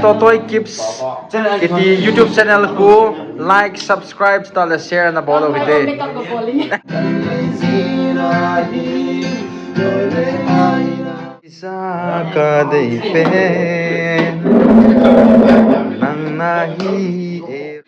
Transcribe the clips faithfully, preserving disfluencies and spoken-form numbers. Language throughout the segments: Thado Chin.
Totoi Kips kiti YouTube channel khu like, subscribe, tale share nabol u hite. Isa ka dei pen nang nahi e.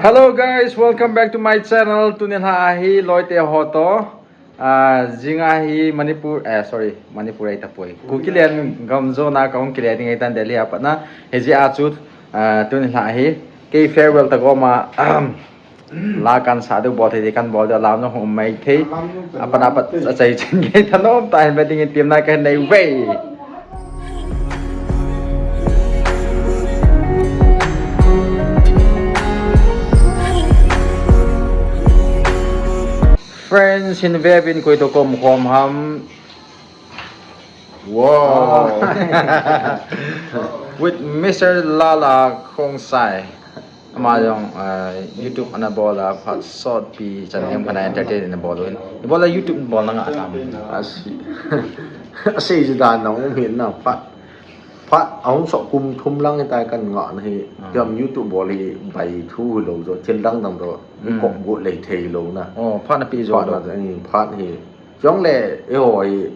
Hello guys, welcome back to my channel. Tuni lha ahi loite ho toh. Ah, jing ahi Manipur, eh, sorry, Manipur ahi tapoi. Kuki len gamjo na kahung kile ding ahitan Delhi a pat na. Hijeh a chu, ah, tuni lha ahi. Kei farewell tagom a, ahem, la kan sa diu bol thei thei kan bol diu lam jong hung um mai thei. Apat apat achai chen gei thanom tah in ve ding in temna kahin nei uve. Friends, hin ve uvin koi toh ka um khom ham. Wow. With Mister Lala Khongsai. Ama jong, ah, YouTube ana bol a, phat sotpi chan Lengphana Entertain ana bol u hin. Ibol a YouTube bol na ngah tam. Asi. Asei ji dan na um hin na phat. Phat ahung sot kum thum lang hitai kan ngah na hi. Ah. Jam YouTube bol hi bai thu hilou jo, thil dang dang jo. Hmm. Kop got lei thei lou na. Oh, phat na pi jo. Phat na, hmm, phat hi. Chule, eiho hi,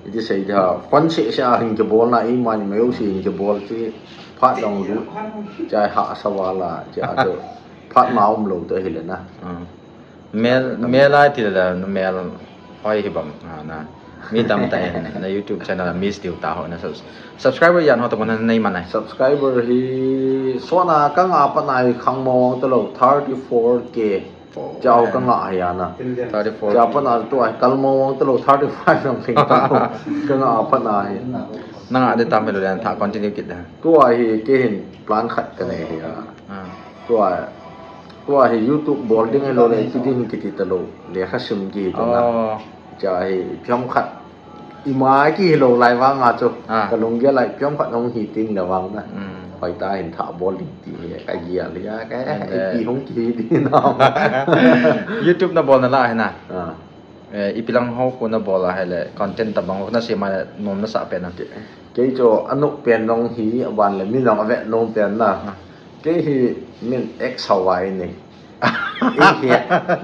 iti sei dia, phone seh seh a hin kibol na, eima ni mai u si hin kibol ti, phat jong lut, chai ha sa vala, cha to, phat ma um lou to hile na. Ah. Mel, mel a ti la, mel hoi hi bang, ah, na. Mi tamtah in, na YouTube channel miss diu ta ho na, subs-, subscriber jan ho to ko na nei man ai. Subscriber hi, sona ka nga pa nai khang mo to lou, thirty-four K. Chao ka ngah hi a na. Thirty-four. Chao pa na tu ai kal mo wang tu lo thirty-five lang thing ta. Ka ngah pa na hi. Na ngah de tam hi lo le tha continue kit da. Tu ai hi kei hin plan khat ka nei hi a. Ah. Tu ai, tu ai hi YouTube bol ding hi lo le tu ding kiti ta lo. Lekha sim kiti ta na. Oh. Cha hi phiom khat. Ima kihilou lai vang a chu. Ah. Ka lunggel lai phiom khat hung hi ting le vang na. Mm. Hoitah in tha bol ding ti hi ka gel a ka. Ande. Ipi hung kihi ding na. YouTube na bol na la hi na. Ah. Eh, ipi lang ho khu na bol a hile content tabang ho na sem a le nom na sah pen na. Kei chu anop pen jong hi aban le min jong ave nom pen na. Ah. Kei hi min ex ho vai ni. Ei hi,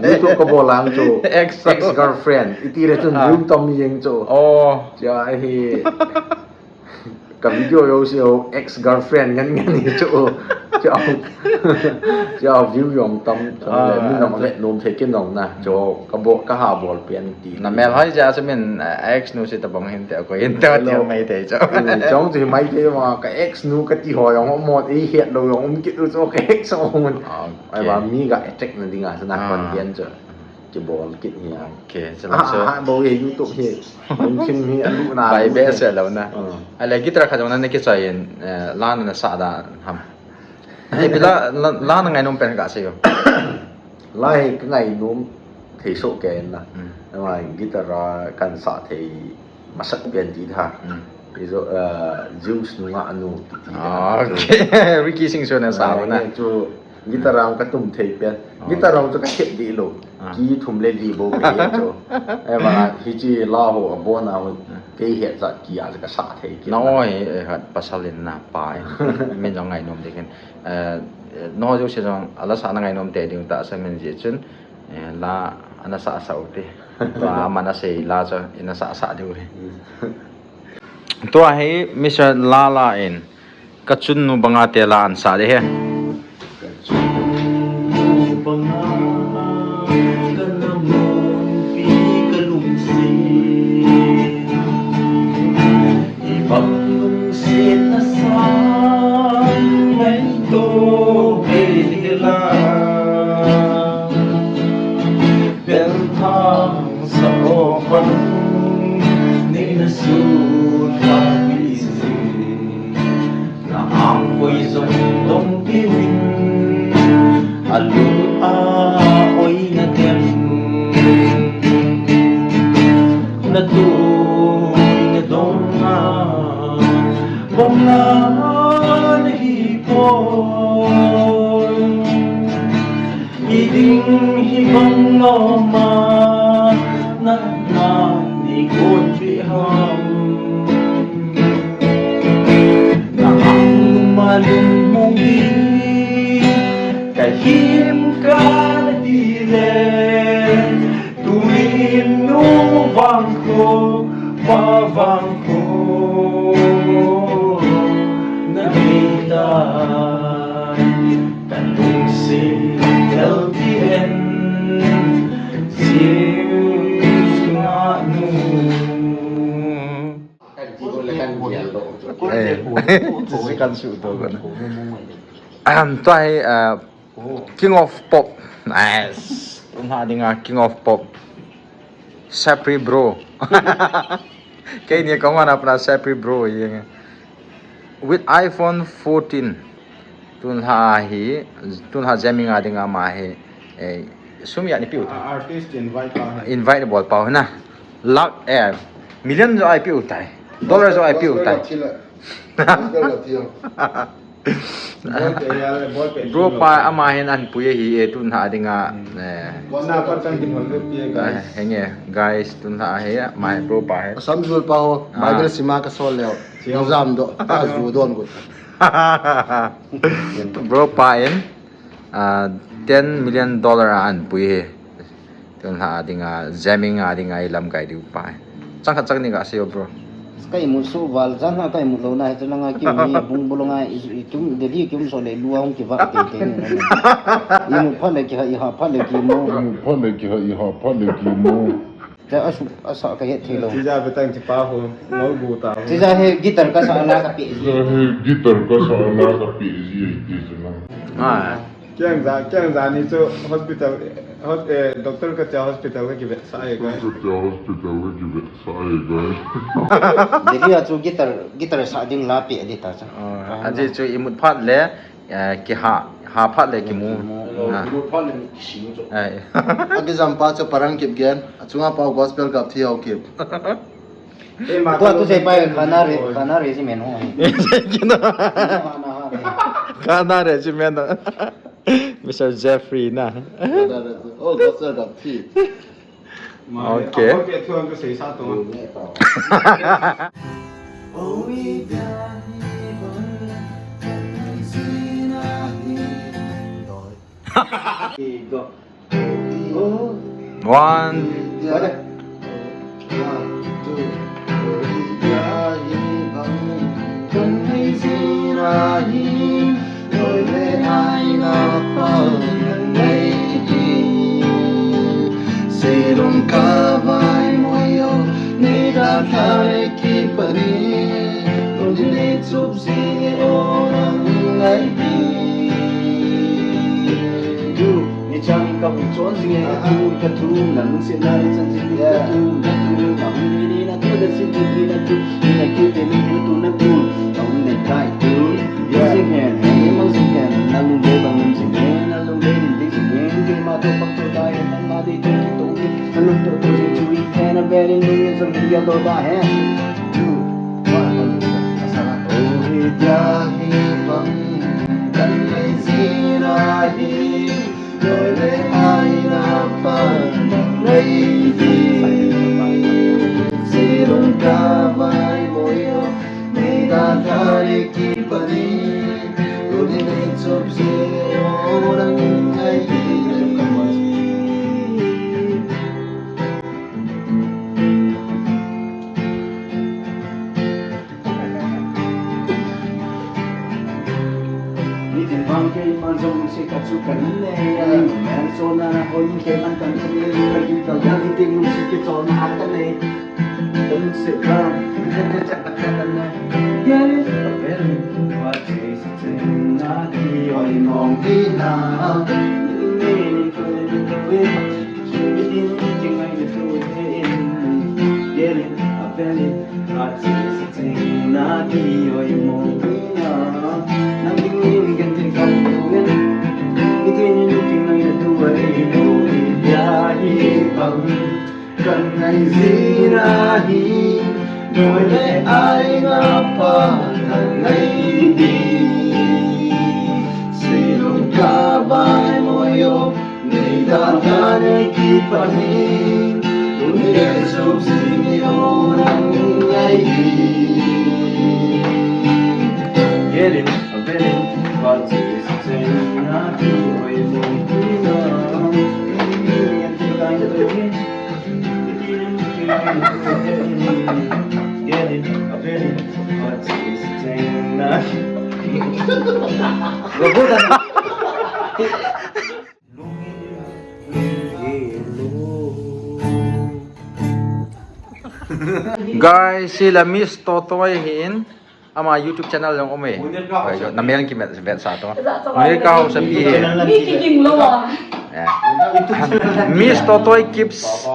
YouTube ka bol ang chu ex, ex girlfriend. Iti le chun, ah, view tam jeng chu. Oh. Cha hi. Ka video jouse ho ex girlfriend ngen ngen hi chu. Cha. Cha view jong tam. Cha le, ah, min jong le nom thei kin jong na. Chu ka bol, ka ha bol pen ti. Na mel hoi ja chu min, eh, ex nu si tabang hin te ko hin te ti mai te chu. Chong chu mai te ma ka ex nu ka ti ho jong mo ei het lo jong um kit u chu ka ex ho. Ah. Ai ba mi ga attack na dinga sana, ah, content chu. Kibol kit hi a. Okay, so, ah, so, ah, bo ye YouTube hi. Lungthim hi alu na. Bai be se lo na. Ah. Ale guitar kha jong na ne kichoi in, eh, la na sa da ham. Ai bila la, la na ngainom pen ka se yo. La hi ka ngainom thei so ke na. Hmm. Ama guitar a kan sa thei masak pian ti tha. Hmm. Ijo, eh, Zeus nunga anu ti ti tha. Ah, okay. Ricky Singh Seo na sa na. Chu guitar ang ka tum thei pian. Ah. Guitar ang chu ka thep di lo. Ah. Ki thum le li bo pe chu. Ema hichi la ho abona ho. Ah. Kei he cha ki a ka sa thei ki. Na oi, eh, hat pasal in na pa in. Min jong ngainom de ken. Eh, no jo se jong ala sa na ngainom te ding ta sa min ji chun. Eh, la ana sa sa u te. Tua mana sei la cho ina sa sa diu hi. Tua hi Mister Lala in ka chunnu banga te la an sa de he. Ka chunnu banga ka namun pi ka lungsi. Ibang lungsi na sa ngai to be la. Bel thang sa o khon nei na su ta pi si. Na ang koi zong dong pi min. A lu a oi na tem. Na tu na dong a. Bom la na hi poi. Hiding hi bang loma na na ni gon pi ham. Na ang Lungmong hi kahim kati le, tuin nu vang kho, pa vang kho, na nei tai, kan lungsim el ti en, sim sunga nu. Eh, kan su to kan. Ahem, tua hi, ah, King of Pop. Nice. Tun lha dinga King of Pop. Sapri bro. Keini kong ana pana Sapri bro yeng. With iPhone fourteen. Tun lha hi, tun lha jamming a dinga ama hi, eh, sum ijat nei piu tai. Ah, artist invite pa hai. Invite bol pau na. Lakh, eh, million jo nei piu tai. Dollar jo nei piu tai. Gospel ka thi la. Gospel ka thi la. Ball pe ya le, ball pe. Bro pa ama hin ahin pui ahi e, tun lha dinga, eh. Kona pa tan din hol pi e, guys. Eh, henge, guys, tun lha hi, ama hi bro pa hi. Assam jul pa ho, ah, Bible sima ka sol leo. Exam do, ta ju don got. Bro pa in, ah, ten million dollar a ahin pui hi. Tun lha dinga, jamming a dinga ilamkai diu pa hi. Chang khat chang ni ga sei o, bro. Ka imut suh val, jan lha ka imut lou na, hiche langa kium hi, bung bulong a, i, i kium, Delhi kium so le, lua hung kiva, te, te, ni, ni. Imut phat le kiha, iha phat le kimu. Imut phat le kiha, iha phat le kimu. Te asu, asa ka het thei lou. Tija betang ti pa ho, ngol gu ta ho. Tija hi guitar ka sa la ka pe ji. Tija hi guitar ka sa la ka pe ji, ai ti ji na. Ah. Kiang ja, kiang ja ni chu hospital, hos-, eh, doctor ka cha hospital ka kive sa e ga. Doctor ka cha hospital ka kive sa e ga. Delhi a chu guitar, guitar sa ding la pe di ta cha. Ah, aji chu imut phat le, eh, kiha, ha phat le kimu. Kimu. Ah. Imut phat le kimu chu. Eh. Akijam pa chu parang kip gen, achunga pa gospel gap thi hau kip. Tua tu sei pa Khana re, Khana regiment ho. Khana regiment. Mister Jeffrey na. Oh, gospel gap thi. Okay. Go. One. One, two. Ni chang ka hung chon jing e, ka thu, ka thu, na lungset na le chan jing e, ka thu, ka thu, na hung ni ni na thu, da sin ni na thu, ni na ki te ni na thu, na thu, na hung ni kai thu. Jing e, ni mang jing e, na lung le bang jing e, na lung le din jing e, ke ma to pak to dai, na ma de to ki to ki, na lung to to jing chu i, na very new, jong ni ya lo da hai. Two, one, asana. Oh, hi dia hi bang, kan nei jing ahi. Noi le ai na pa na rei di. Silung ka vai moyo, nei da da re ki pani. Uni nei chop si o rang ai di. Nitin vang keiman jong lungset khat chu kanei e, man so na na hoi keiman kanei e, lungset khat chu kanei e, lungset vang. Get it? A very hard chase to na ki oi mong di na. Ni ni ni ko ni ko. Kan nei jing ahi, noi le ai na pa na rei di. Silung ka vai moyo, nei da da re ki pani. Uni nei chop si o rang ai di. Get it? A very Guys, sila Miss Totoi hin. Ama YouTube channel jong um e. Munir ka hausa. Namel kivet sa to. Munir ka hausa pi. Mi kiging lou a. Miss Totoi Keeps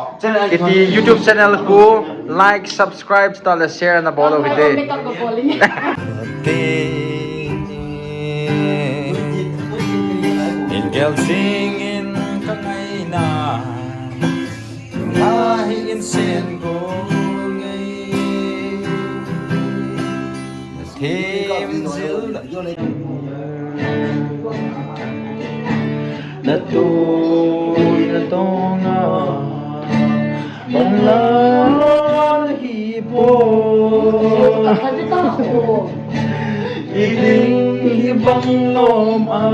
iti YouTube channel khu like, subscribe, ta le share na bol o hite. Makeup ko bol ni. Te. Ingel singin kangaina. Nunga hi insen ko ngai. Nathem jil na tui na tonga. Mong la hi po. Iding hi bang lom a,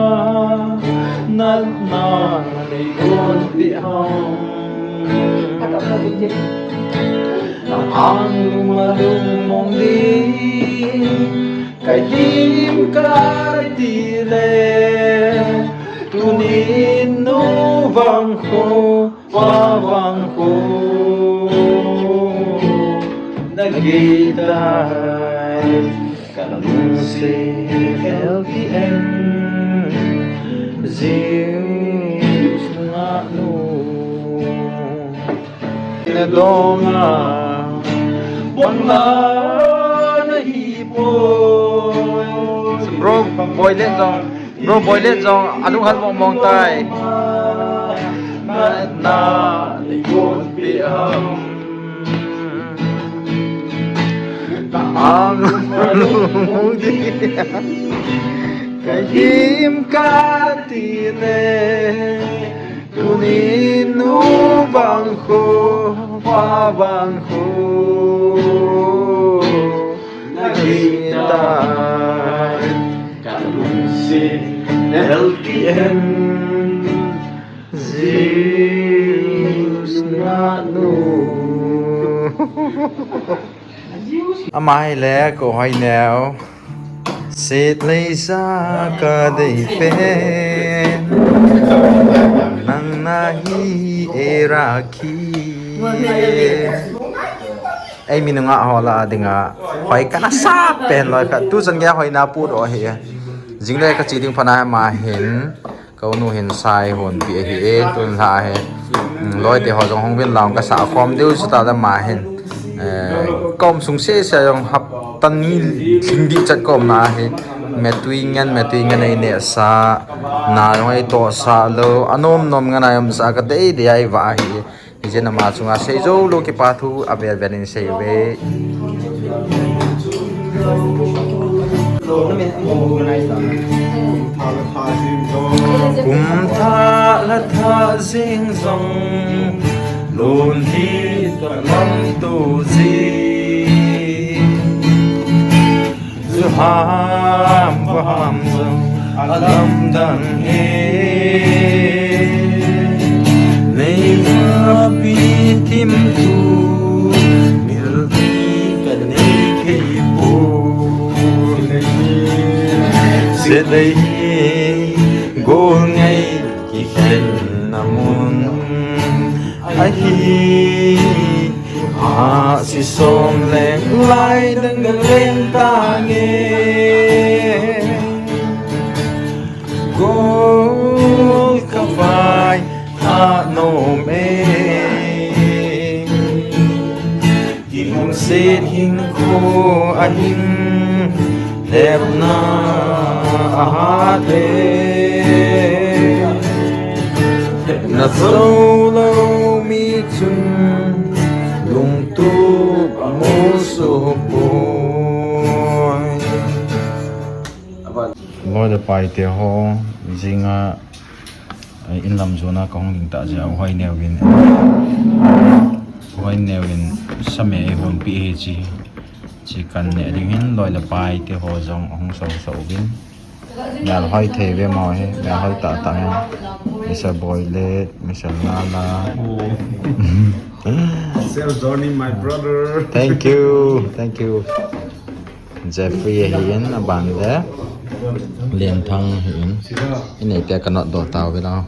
natna nei gon pi ham. Na ang lung a lung mong ding, ka him ka ti le, tunin nu vang kho. Vavang ko na gita ka lungse L P N Zeus nga nu na donga bang la na hi po. Bro, boy le dong. Bro, boy le jong, alung hal mong mong tai. Na, na, ni gon pi ham. Ang lung mong di. Ka him ka ti le. Tunin nu vang kho, pa vang kho. Na gita. Ka lungse L P N Zeus nga nu. Ama hi le ko hoi neo. Set lei sa ka dei pen. Nang na hi e rakhi. Ei, mi nunga ho la dinga hoi kana sa pen loi kha. Tu chan nge hoi na pu do hi. Jing le ka chi ding pha na ma hin. Ka u nu hin sai hon pi ahi e, tun la he. Loi te ho jong hung vin lang ka sa khom deu chu ta da ma hin. Eh, kom sung se se jong hap tan ni thing di chat kom na hi. Me tui ngen, me tui ngen ei ne sa. Na jong ei to sa lo. Anom nom ngen ai om sa ka dei dei ai va hi. Hijeh a ama chunga seijou lou kipa thu avel vel in sei uve. Kum thah la thah jing jong, lunghi ka lam to jing. Zu ham va ham jong a lamdang e. Nei va pi thim tu mil ti ka nei thei poi. Se dei gol ngai kikhen na mun ahi. Hahsi som leng lai dang ga leng ta nge. Gol ka vai tha nom e. Kilungset hinkho a hin tepna a hat e. Tepna jou lou mi chun lungtup a musuh poi. Loi le pai te ho, jing a, eh, in lam jon a ka hung ding ta jeh a, u Hoineo in, u Hoineo in sa me ei hon pi hi chi, chi kan ne ding hin loi le pai te ho jong hung so so uvin. Mel hoi thei ve mo hi, mel hoi tah tah hi. Mister Boy le, Mister Lala. Sales Johnny, my brother. Thank you, thank you. Jeffrey ahin, aban le Lenthang ahin. Inei te kanot doh tau ve la.